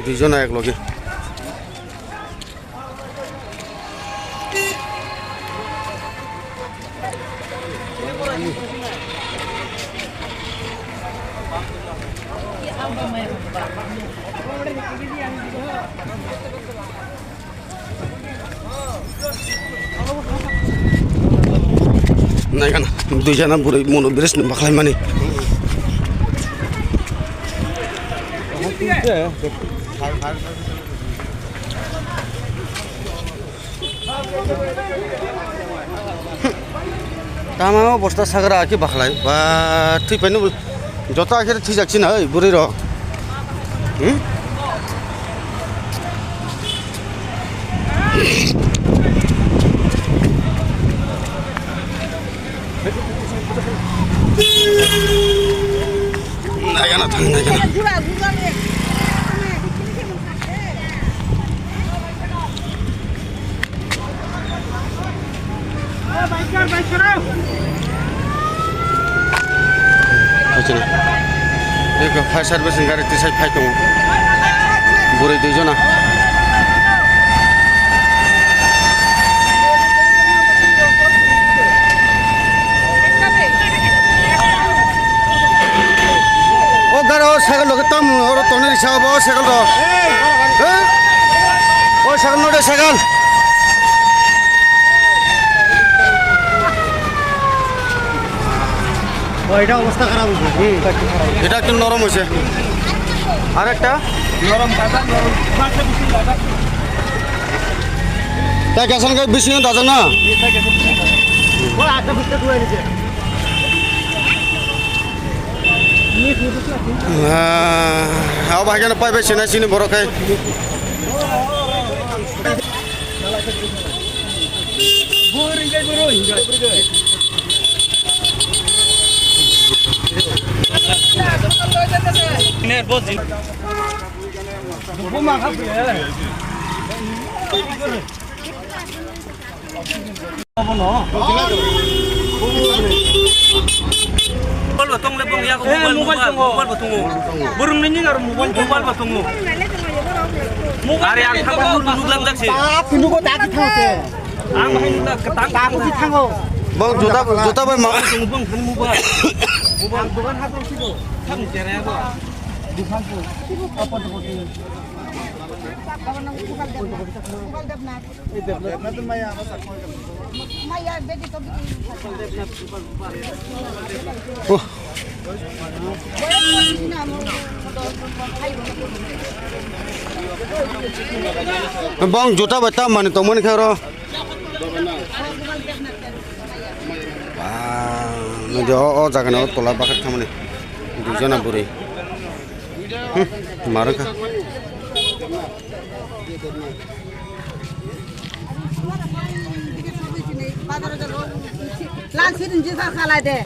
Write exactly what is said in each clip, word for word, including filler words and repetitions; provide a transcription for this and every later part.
Duijona ek loge. Naikana, duijana bwrwi mono bwrwi sini bakhlai mani. Tama o bosta sagra aki bakhlai ba thwi paino joto akhir thwijak sina oi bwrwi rok. Hmm? Naikana thang naikana. Achana. Eko fire service ni gari tisai phai tongo. Bwrwi dui jona. O garo cycle loge tam oro toni risa obo cycle ro. Eh? O cycle node cycle. O, eta obostha kharap hoyse. Hmm. Eta ekdom norom hoyse. Ar ekta? Norom, norom. Ta kesan ke bisingo dajak na? Ah, abo bahai kheno pai bai sina sini borok hai. Mobile bo tong le bong ya ko. Eh, mobile, mobile mobile, tongo. Mobile bo tongo. Borong ni ning aro mobile tongo. Mobile bo tongo. Mobile are ang thang ko luluk lang jak se. Ta pindugo ta ki thang se. Ang hai ta ketang. Ta ko ki thango. Bong juta, juta bai ma. Bong han mobile. Mobile dogan ha tong sigo. Thang jere ya ko. Dukan ko. Apa to ko. Bong juta bai tam mani tongmani khe oro. Nadi o, o jaga no tola bakhak thamani. Dui jona bwrwi. Hmm, marwkha. Lan sidin jisa khalai de.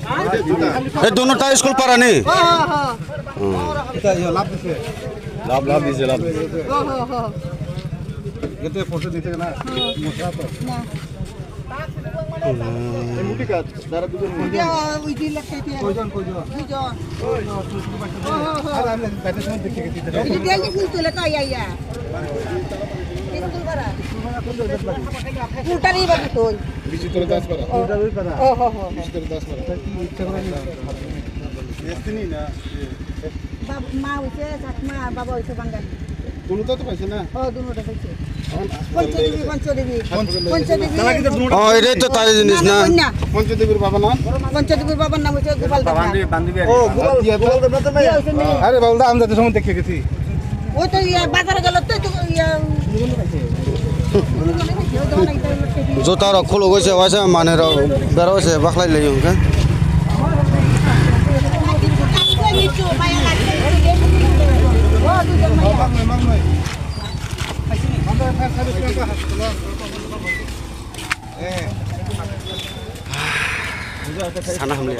Ei dono ta school para ni? Ho, ho, ho. Hmm. Lab, lab dise, lab dise. Ho, ho, ho. Ete photo dite na? Ho. Mosra to. Na. Hmm. Ei muti ka? Koi jon, koi jon? Dui jon. Oi, oi, oi. Ar ami bete somoi dekhe gesi. Ini dia ni ini tole to ya ya. Ini tu bara. Utari ba tu. Bichitor Das para. Oh. Utari para. Oh, ho, ho, ho. Bichitor Das para. Ki ichha kore ni. Este ni na. Bab-, ma hoise Chakma, baba hoise Bangali. Dunuta to paise na? Oh, dunuta paise. Panchadevi, Panchadevi. Panchadevi. Oh, etai to tari jinis na. Panchadevir baba nam? Panchadevir baba nam hoise Gopal Debnath. Oh, Gopal, Gopal Debnath to bhai. Iya, hoise mile. Are baba, ami jate somoy dekhe gesi. Oi to iya bazar gelo to, to iya. Juta rok khuluk oi se, waisa manwi rok bera oi se, bakhlai lai hwnkhe. Sana hamle.